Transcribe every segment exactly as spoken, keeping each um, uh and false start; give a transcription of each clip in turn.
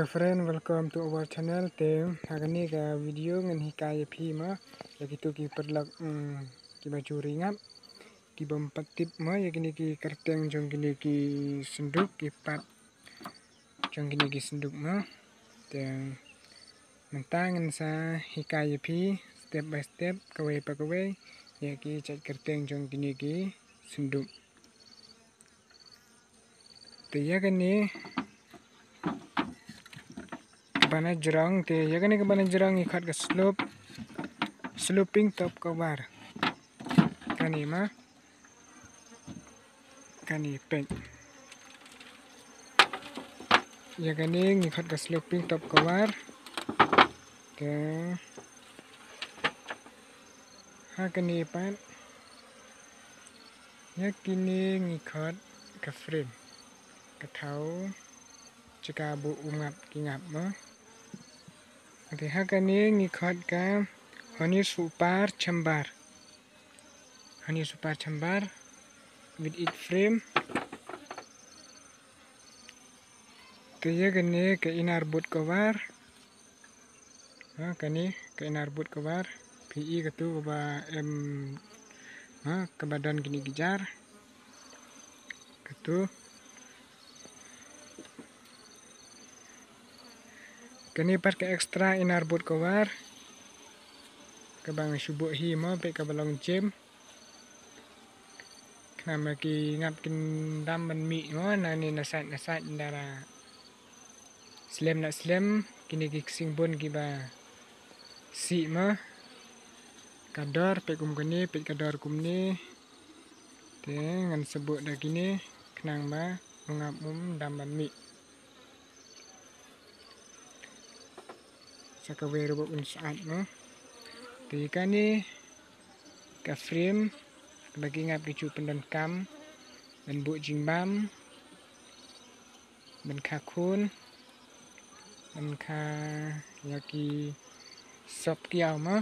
Friend, welcome to our channel. Te ha kane ka video ngan hikai ïa phi mo ïa kitu ki paralok, mm, kiba ju ri ngap, kiba ym pat tip mo ïa kine ki kyrteng jong kine ki synduk, ki part jong kine ki synduk mo. Te mynta ngan sa hikai ïa phi step by step, kawei pa kawei, ïa ki jait kyrteng jong kine ki synduk. Te ïa kane kaba na jrong, te ïa kane kaba na jrong ngi khot ka slope, sloping top cover. Kane mo, kane peit. Ïa kane ngi khot ka sloping top cover. Te ha kane pat, ïa kine ngi khot ka frame, ka thaw jaka buh u ngap ki ngap mo. Te ha kane ngi khot ka honey super chamber, honey super chamber with its frame. Te ïa kane ka inner boot cover. Ha kane ka inner boot cover, phi i katu kaba em, ha, kaba don kine ki jar. Katu. Kane pat ka extra inner boot cover kaba nga shu buh hi mo, peit kaba long jem. Khnang ba ki ngap kin dam ban mih mo, na ne na sait na sait, nda la slem na slem kine ki ksing bun kiba sih mo. Ka dor peit kum kane, peit ka dor kumne. Te ngan sa buh da kine khnang ba u ngap um dam ban mih. Sa kawei ruh ba un sait mo. Te kane ka frame ba ki ngap ki ju pyndonkam ban buh jingbam, ban kha khun, ban kha ïa ki sop kiaw mo.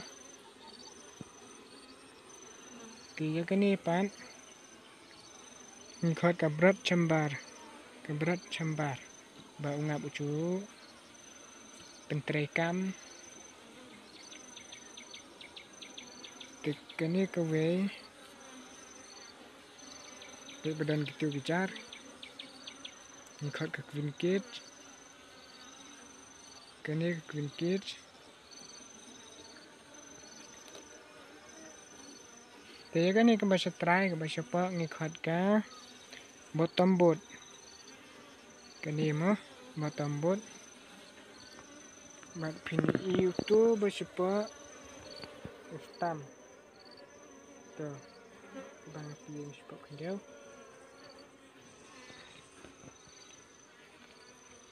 Te ïa kane pat ngi khot ka broad chamber, ka broad chamber ba u ngap u ju pyntreikam. Te kane kawei, te ba don kitu ki jar, ngi khot ka queen cage. Kane ka queen cage. Te ïa kane kaba sha trai, kaba shapoh ngi khot ka bottom boot. Kane mo, bottom boot. Bad phin i utu ba shapoh u stam. To, ba nga pynïeng shapoh khyndiat.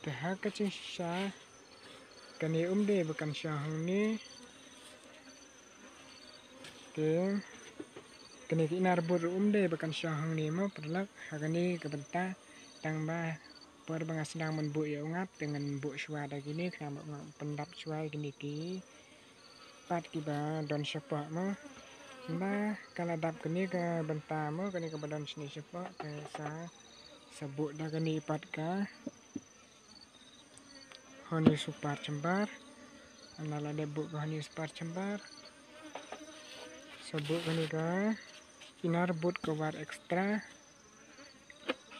Te ha ka jingshisha kane um dei ba kan shong hangne. Te kane ka inner boot ruh um dei ba kan shong hangne mo paralok, ha kane ka bynta, tang ba por ba nga sdang ban buh ïa u ngap te ngan buh shuwa da kine khnang ba u ngap pyndap shuwa ïa kine ki part kiba don shapoh mo. Ba ka la dap kane ka bynta mo, kane kaba don shane shapoh, te sa, sa buh da kane pat ka honey super chamber. Ynda la dep buh ka honey super chamber, sa buh kane ka inner boot cover extra.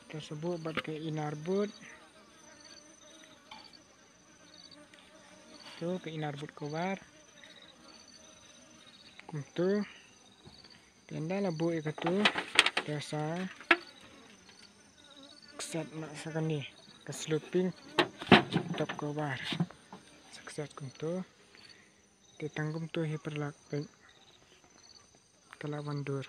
Te sa buh bad ka inner boot. Tu ka inner boot cover. Kumtu. Te ynda la buh ïa katu, te sa kset noh sa kane ka sloping top cover. Sa kset kumtu. Te tang kumtu hi paralok, peit ka la wan dur.